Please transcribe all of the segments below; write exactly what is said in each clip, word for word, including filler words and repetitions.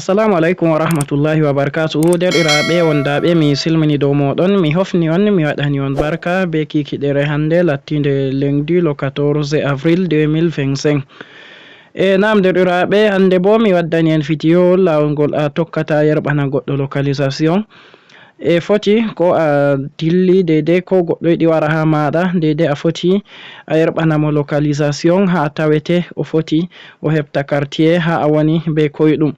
Assalamu alaikum wa rahmatullahi wa barakatuhu. Derɗiraaɓe wondaaɓe, mi silmini dow mooɗon, mi hofni on, mi waɗani on barka be kiikiɗere hannde lattiinde lundi le quatorze avril deux mille vingt-cinq. E naam derɗiraaɓe, hannde boo mi waddani en video laawol ngol a tokkata yerɓana goɗɗo localisation. E foti ko a dilli deydey ko goɗɗo yiɗi wara haa maaɗa, deydey a foti a yerɓana mo localisation haa tawete o foti o heɓta quartier haa a woni bee koyɗum.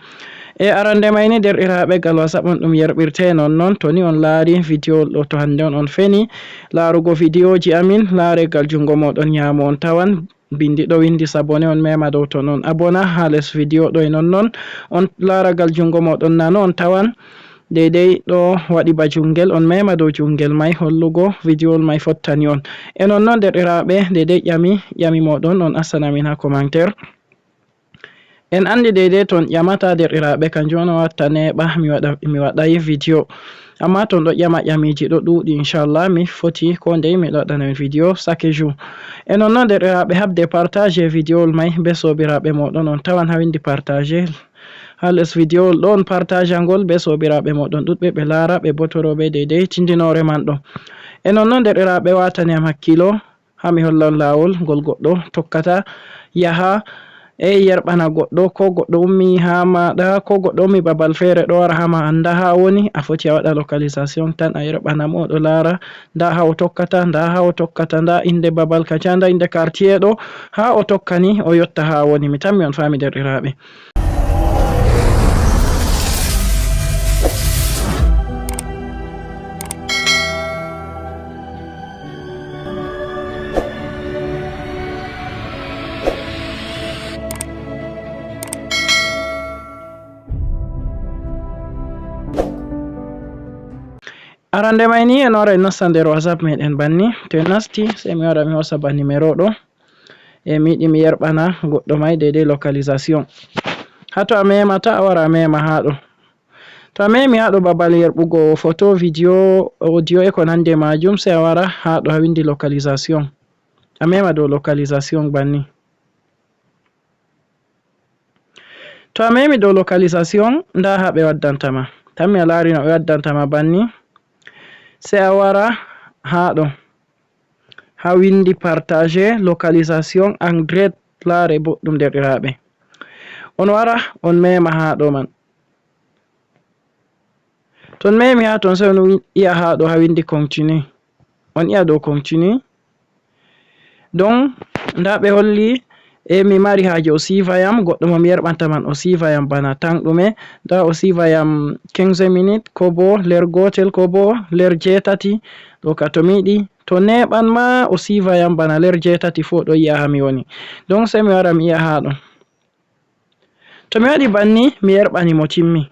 E arande may ni derɗiraaɓe, gal WhatsApp on ɗum yerɓirte. Non non to ni on laari video ɗo, to hannde on on feni laarugo videoji amin, laare gal junngo mooɗon nyaamo on tawan bindi ɗo windi s'abonner, on mema dow ton on abona haa les video ɗo. E non non on laara gal junngo mooɗon nano on tawan deydey ɗo waɗi ba junngel, on mema dow junngel may hollugo video may fottani on. E non non derɗiraaɓe, deydey ƴami ƴami mooɗon on asana min haa commentaire. En anndi deydey ton ƴamata derɗiraaɓe, kanjum on watta neeɓa mi waɗa, mi waɗay video. Amma ton ɗo ƴama ƴamiji ɗo ɗuuɗi, inchallah mi foti ko ndey miɗo waɗana on video chaque jour. E non non derɗiraaɓe, haɓde partage videowol may be soobiraaɓe mooɗon, on tawan haa windi partage haa les videowol ɗo, on partage ngol be soobiraaɓe mooɗon ɗuuɗɓe ɓe laara, ɓe botoro be deydey tindinoore man ɗo. E non non derɗiraaɓe, watani am hakkilo haa mi holla on laawol ngol goɗɗo tokkata yaha e yerɓana goɗɗo, ko goɗɗo ummi haa maaɗa, ko goɗɗo ummi babal feere ɗo wara haa ma, annda haa woni, a foti a waɗa localisation tan, a yerɓana mo, o ɗo laara nda haa o tokkata, nda haa o tokkata, nda innde babal kaja, nda innde quartier ɗo, haa o tokkani o yotta haa woni. Mi tammi on faami derɗiraaɓe. Arande may ni en wara en nasta nder WhatsApp meɗen banni. To en nasti sey mi wara mi hosa ba numéro ɗo. E mi yiɗi mi yerɓana goɗɗo may deydey localisation. Haa to a memata a wara a mema haa ɗo. To a memi haa ɗo babal yerɓugo photo, video, audio e ko nandi e maajum, sey a wara haa ɗo haa windi localisation. A mema dow localisation banni. To a memi dow localisation, nda haa ɓe waddanta ma. Tammi a laari no ɓe waddanta ma banni. Sey a wara haa ɗo. Haa windi partager localisation en direct, laare boɗɗum derɗiraaɓe. On wara, on mema haa ɗo man. To on memi haa ton, sey on wi-, yi'a haa ɗo haa windi continue. On yi'a dow continue. Donc, nda ɓe holli, e mi mari haaje o siiva yam, goɗɗo mo mi yerɓanta man o siiva yam bana tan ɗume. Nda o siiva yam quinze minutes, ko bo ler gootel, ko bo ler jeetati. Ɗo ka to mi yiɗi, to neeɓan ma o siiva yam bana ler jeetati fuu, o ɗo yi'a haa mi woni. Donc, sey mi wara mi yi'a haa ɗo. To mi waɗi banni, mi yerɓani mo, timmi.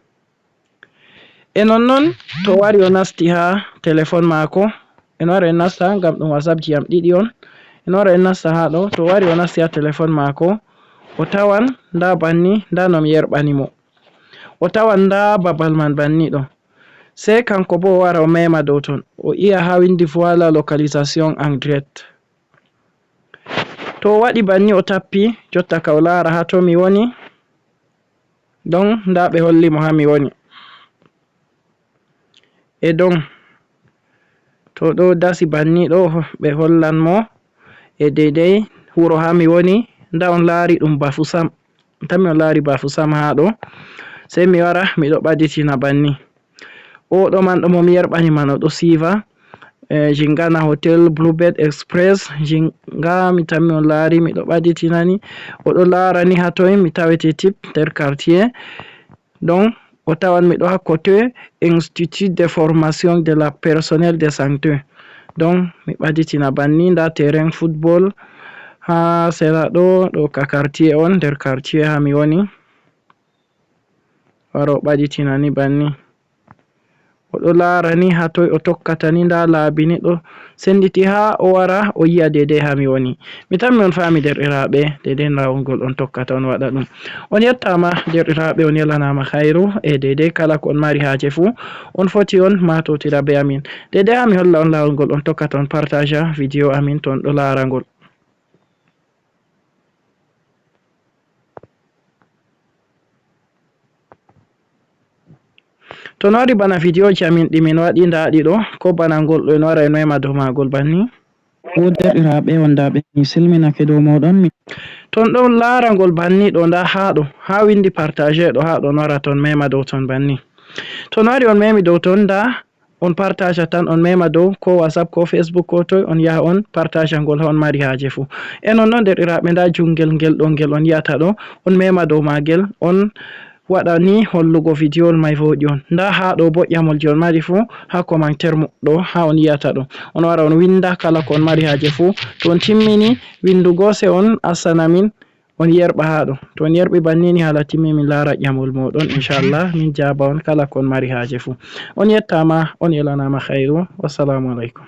E nonnon, to o wari o nasti haa telefon maako, en wara en nasta ngam ɗum WhatsAppji am ɗiɗi on. En wara en nasta haa ɗo, to o wari o nasti haa telefon maako, o tawan nda banni, nda no mi yerɓani mo. O tawan nda babal man banni ɗo. Sey kanko boo o wara o mema dow ton. O yi'a haa windi voilà localisation en direct. To o waɗi banni o tappi, jotta ka o laara haa to mi woni. Donc, nda ɓe holli mo haa mi woni. E donc, to ɗo dasi banni ɗo, ɓe hollan mo e deydey wuro haa mi woni. Nda on laari ɗum Bafoussam. Tan mi on laari Bafoussam haa ɗo. Sey mi wara, miɗo ɓaditina banni. O ɗo man ɗo mo mi yerɓani man, o ɗo siiva. Eh, Jingana Hotel, Bluebird Express, Jinga, mi tammi on laari, miɗo ɓaditinani. O ɗo laarani haa toy mi tawete tip nder quartier. Donc, o tawan miɗo haa côté Institut de formation de la personnel de santé. Donc, mi ɓaditina banni, nda terrain football haa sera ɗo, ɗo ka quartier on, nder quartier haa mi woni. Wara o ɓaditina ni banni. O ɗo laara ni haa toy o tokkata ni, nda laabi ni ɗo senditi haa o wara o yi'a deydey haa mi woni. Mi tammi on faami derɗiraaɓe, deydey laawol ngol on tokkata on waɗa ɗum. On yettaama derɗiraaɓe, on yalanaama hayru e deydey kala ko on mari haaje fuu, on foti on maatotira be amin. Deydey haa mi holla on laawol ngol on tokkata on partager video amin to on ɗo laara ngol. To no wari bana vidéo ji amin ɗi min waɗi nda ɗi ɗo, ko bana ngol ɗo en wara en mema dow maagol banni. O derɗiraaɓe on nda ɓe mi silminake dow mooɗon mi. To on ɗon laara ngol banni ɗo nda haa ɗo, haa windi partager ɗo haa ɗo on wara ton mema dow ton banni. To no wari on memi dow ton nda on partager tan on mema dow ko WhatsApp ko Facebook ko toy on yaha on partager ngol haa on mari haaje fuu. E non non derɗiraaɓe nda jungel ngel ɗo ngel on yi'ata ɗo on mema dow maagel on waɗa ni hollugo vidéowol may vooɗi on. Nda haa ɗo boƴƴamol je on mari fuu haa commentaire muɗɗo haa on yi'ata ɗo. On wara on winda kala ko on mari haaje fuu. To on timmini windugo se on asana min on yerɓa haa ɗo. To on yerɓi bannini hala timmi min laara ƴamol mooɗon inchallah min jaaba on kala ko on mari haaje fuu. On yettaama on elanama khayru. Wassalamu alaikum.